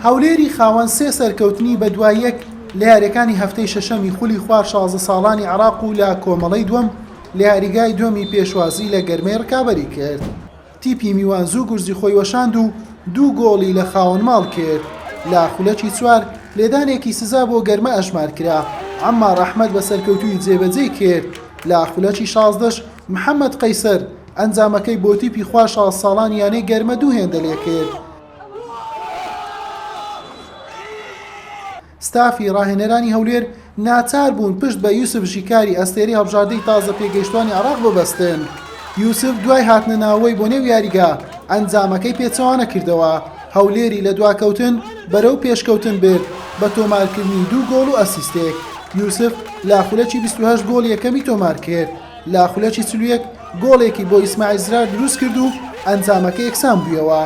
هەولێری خاوەن سێ سەرکەوتنی بەدوای یەک لە یاریەکانی هەفتەی شەشەمی خولی خوار 16 ساڵانی عێراق و لە کۆمەڵەی دووەم لە یاریگای دووەمی پێشوازی لە گەرمەی ڕکابەری کرد. تیپی میوان زوو گورزی خۆی وەشاند و دوو گۆڵی لە خاوەن ماڵ کرد. لە خولەکی چوار لێدانێکی سزا بۆ گەرمە ئەژمار کرا، عەممار ئەحمەد بە سەرکەوتوویی جێبەجێی کرد، لە خولەکی شازدەش محەمەد قەیسەر ئەنجامەکەی بۆ تیپی خوار 16 ساڵانی یانەی گەرمە دوو هێندە لێکرد. ستافی راهێنەرانی هەولێر ناچار بوون پشت بە یوسف ژیکاری ئەستێرەی هەڵبژاردەی تازە پێگەیشتوانی عێراق ببەستن. یوسف دوای هاتنە ناوەوەی بۆ نێو یاریگا ئەنجامەکەی پێچەوانە کردەوە، هەولێری لە دواکەوتن بەرەو پێشکەوتن برد بە تۆمارکردنی دوو گۆڵ و ئەسیستێک. یوسف لە خولەکی 28 گۆڵی یەکەمی تۆمارکرد. لە خولەکی 41 گۆڵێکی بۆ ئیسماعیل زرار دروستکرد و ئەنجامەکە یەکسان بوویەوە.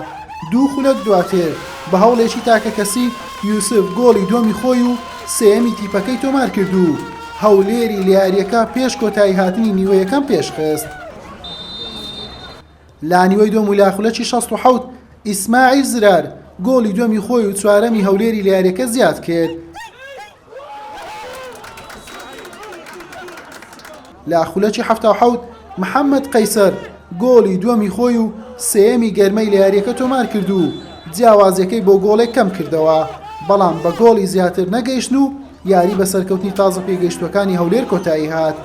دوو خولەک دواتر بە هەوڵێکی تاکەکەسی یوسف گۆڵی دووەمی خۆی و سێیەمی تیپەکەی تۆمارکرد و هەولێری لە یارییەکە پێش کۆتاییهاتنی نیوە یەکەم پێشخست. لە نیوەی دووەم و لە خولەکی 67 ئیسماعیل زرار گۆڵی دووەمی خۆی و چوارەمی هەولێری لە یارییەکە زیادکرد. لە خولەکی 77 محەممەد قەیسەر گۆڵی دووەمی خۆی و سێیەمی گەرمەی لە یاریەکە تۆمار کرد و جیاوازیەکەی بۆ گۆڵێک کەم کردەوە بەڵام بە گۆڵی زیاتر نەگەیشتن و یاری بە سەرکەوتنی تازە پێگەیشتوەکانی هەولێر کۆتایی هات.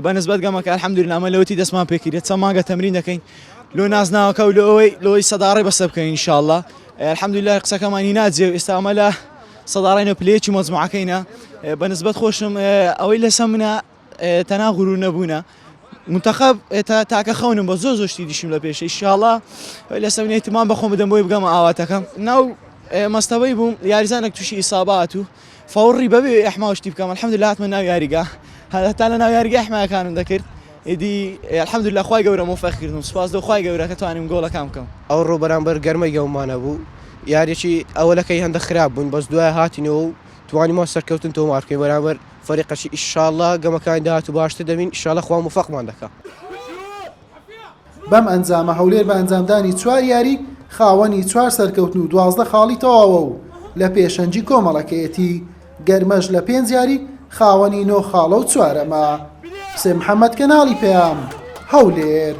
بە نسبەت گەمەکە الحمدللە ئەمە لەوەتی دەستمان پێکردە چەند مانگە تەمرین دەکەین لۆ نازناوەکە و لۆ ئەوەی لۆی سەداڕێ بەسە بکەین ان شاء الله الحمدللە قسەکەمان هیناجێ و ئێستا ئەمە لە سەداڕینە پلەیەکی مەجموعەکەینە بە نسبەت خۆشم ئەوەی لەسە منە تەنا غرور نەبوونە منتەخەب تا تاکە خەونم بە زۆر زۆر شتی دیشم لە پێشە ئیشاڵا لەسەر منە اهتمام بە خۆم بدەم بۆی بگەمە ئاواتەکەم ناو مەستەوەی بووم یاریزانێک تووشی ئیسابات و فەوڕی بەبێ ئەحما شتی بکەم الحمدلله هاتمە ناو یاریگا هەتا لە ناو یاریگا ئەحماکانم دەکرد ئیدی الحمدلله خوای گەورە مۆفەق کردم سوپاس لۆ خوای گەورە کە توانیم گۆڵەکان بکەم. ئەوڕۆ بەرامبەر گەرمەی گەومانە بوو یاریەکی ئەوەلەکەی هەندە خراپ بووین بەس دوای هاتینەوە و توانیمان سەرکەوتن تۆمار بکەین بەرامبەر فەریقەکی ئیشاڵا گەمەکانی داهاتوو باشتر دەبین ئیشاڵا خوا موفەقمان دەکا. بەم ئەنجامە هەولێر بە ئەنجامدانی چوار یاری خاوەنی چوار سەرکەوتن و 12 خاڵی تەواوە و لە پێشەنگی کۆمەڵەکەیەتی، گەرمەش لە پێنج یاری خاوەنی نۆ خاڵە و چوارەمە. حسێن محەمەد کەناڵی پەیام، هەولێر.